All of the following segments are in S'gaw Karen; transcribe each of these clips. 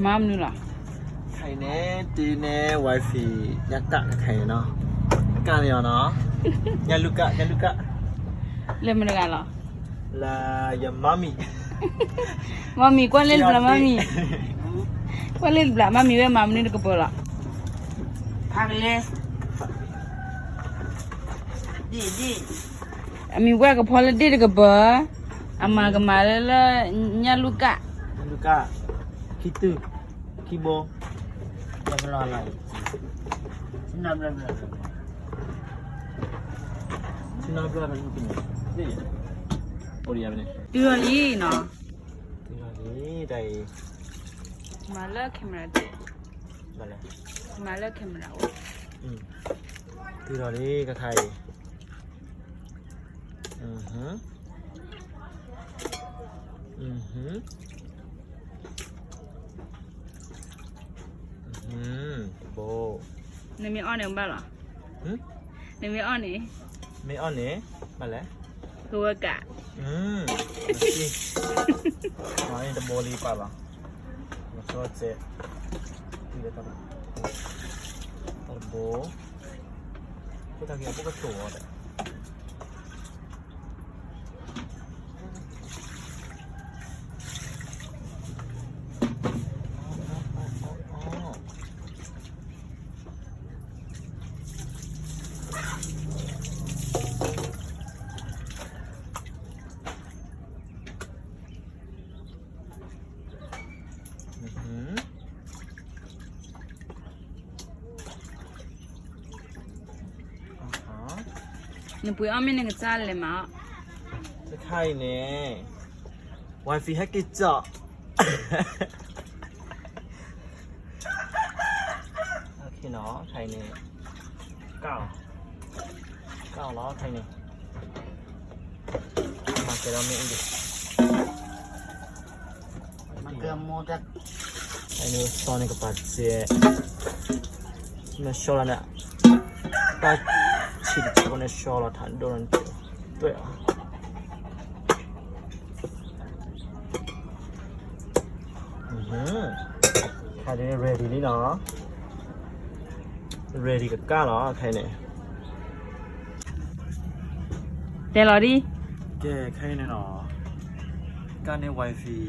မၤမနုၤလီၤ. ခဲအံၤန့ၣ် တုၤန့ၣ် wifey ညၣ်ကၣ်ခဲအံၤနီၤ, ကၣ်န့ၢ်အီၤနီၤ, ညၣ်လူၢ်ကၣ် ညၣ်လူၢ်ကၣ်, လၢမနုၤတဂၤလီၤ. လၢယမါမံၤ, မါမံၤ ကွၢ်လၢတဘျီ မါမံၤ, ကွၢ်လၢတဘျီ မါမံၤဝဲမၤမနုၤတကပၤလီၤ. ဖးကလဲ ဒ်ဒ်, အမံၤဝဲကဖီလၢဒ့ၣ်တကပၤ, အမၤကမၤလၢလၢ ညၣ်လူၢ်ကၣ်, ညၣ်လူၢ်ကၣ်, ခံတု, ခံဘိ, ဘျီဘျီလီၤ, ဆ့နီၤဘျီဘျီ, ဆ့နီၤဘျီဘျီ, အိၣ်ဒံးယါန့ၣ်, တုၤလီၤလံနီၤ, တုၤလီၤလံ, တၢ်အံၤ, မၤလၢ camera တ့ၢ်, မၤလၢ camera အိၣ်, တုၤလီၤလံ ကခါအံၤ တဘိ, နမ့ၢ်အီၣ်န့ၣ်ဘၣ်လီၤ, နမ့ၢ်အီၣ်န့ၣ်, မ့ၢ်အီၣ်န့ၣ်, ဘၣ်လဲၣ်, ကဝဲကး, တဘိလံပာ်လီၤ, လီၤဆီစဲး, တဘိ, ဖိတၢ်က့ၤအဖိကတိၤအီၤဒီး နပှ့ၤအီၣ်မ့ၢ်နကစၢ်လဲၤမၤအီၣ်, တခါအံၤန့ၣ်, wifey ဟဲက့ၤကၠီၣ်, ခါအံၤန့ၣ်, ကၢ်လီၤ, ကၢ်လီၤ ခါအံၤန့ၣ်, မၤကဲၤဒီးမ့ၣ်အူဒံး မၤကဲၤမိၢ်တၢ်, အန့ၣ်စီန့ၣ်ကပာ်စဲး, မ့ၢ်ဆီလီၤန့ၣ်, တၢ်ဆံးတဆံးဖိန့ၣ်ဆီလီၤထးဒိၣ်န့ၣ်, တွဲၣ်အီၤ, ခါဒ် ready လံနီၤ, ready ကကၢ်လီၤ ခဲအံၤန့ၣ် တဲလီၤဒံး, ကဲ ခဲအံၤန့ၣ်နီၤ, ကၢ်န့ၢ် wifey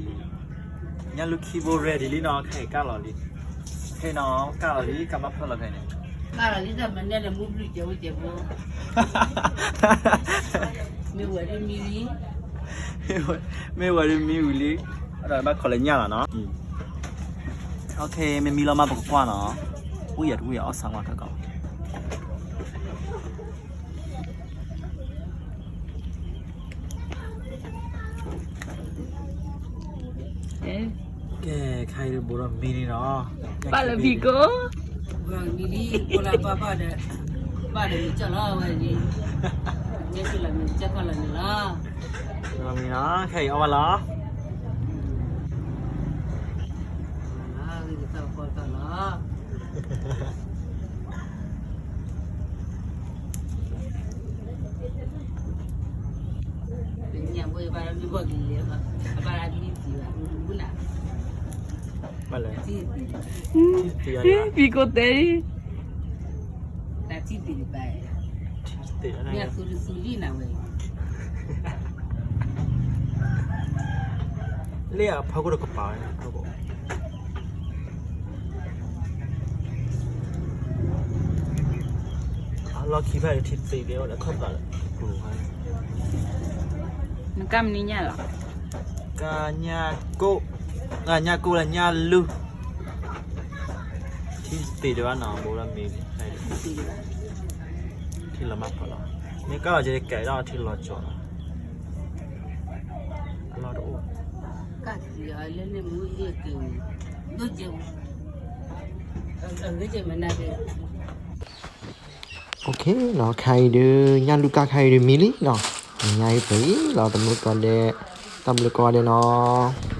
ညၣ်လူၢ်ခံဘိ ready လံနီၤ, ခဲအံၤကၢ်လီၤလံ, ခဲအံၤနီၤ ကၢ်လီၤလံ ကၢ်ဘၣ်ဖျၢၣ်လီၤခဲအံၤန့ၣ်, ကၢ်လီၤလံ တၢ်မၤနဲၣ်ဒီးမူဘျုးကဲဝဲကဲဘိ, မ့ၢ်ဝဲဒ်မံလံ, မ့ၢ်ဝဲဒ်မံဝံၤလံ, အဒီးဘၣ်ခိးလၢညၣ်လီၤနီၤ, မ့ၢ်မံလီၤမးပကကွၢ်နီၤ, ဝံၣ်ယၤတဝံၣ်ယၤအီၣ်ဆၣ်ဝါခါကီး ကဲ ခဲအံၤတဘိဒီးမံလံနီၤ, ပာ်လၢဖံကိ, မံလံ ကိလၢပၢ်ပၢ်ဒီး, ပၢ်ဒီးမံကၠီၣ်လီၤဝဲဒ်, ကဲဆူလီၤမံကၠီၣ်ခီၣ်လီၤန့ၣ်လီၤ, မံနီၤ ခဲအံၤအီၣ်ဘၣ်လီၤ, ဂ့ၤကသီၣ်ကီသီၣ်လီၤ. ဘၣ်လဲၣ်, ထံသ့ၣ်ယၤ, ဖံကိတဲ, တၢ်ထံသ့ၣ်တဘၣ်, ထံသ့ၣ်, မ့ၢ်အသူတသူလံနၤဝဲ, လၢအဖီခိၣ်တကပၤဝဲ, အလီၢ်ခံဖဲထံသ့ၣ်ဒ်အိၣ်လၢခီၣ်သးလၢ, နကၢ်မနုၤညၣ်လီၤ, ကၢ်ညၣ်ကိၣ်, ညၣ်ကိၣ်လၢညၣ်လူၢ်, ထံသ့ၣ်ဒံးဘၣ်နီၤ ဘိလၢမ့ၢ်, ထံလီၤမၢ်ဖီလီၤ, မ့ၢ်ကၢ်လီၤကဲကဲဒီးထံလီၤကၠီလီၤ, အလီၢ်တအိၣ်, ကၢ်သံးအီၤလၢန့ၣ်မူဟ့ၣ်က့ၤ, ဒိၣ်ကဲ, အဂ့ၢ်ကဲမနုၤက့ OK နီၤ, ခဲအံၤဒုး ညၣ်လူၢ်ကၢ်ခဲအံၤဒုးမံလံနီၤ, ညၣ်အံၤပှဲၤလီၤ တမုၢ်ကီၢ်ဒဲး, တၢ်ဘျုးကိးဂၤဒဲးနီၤ.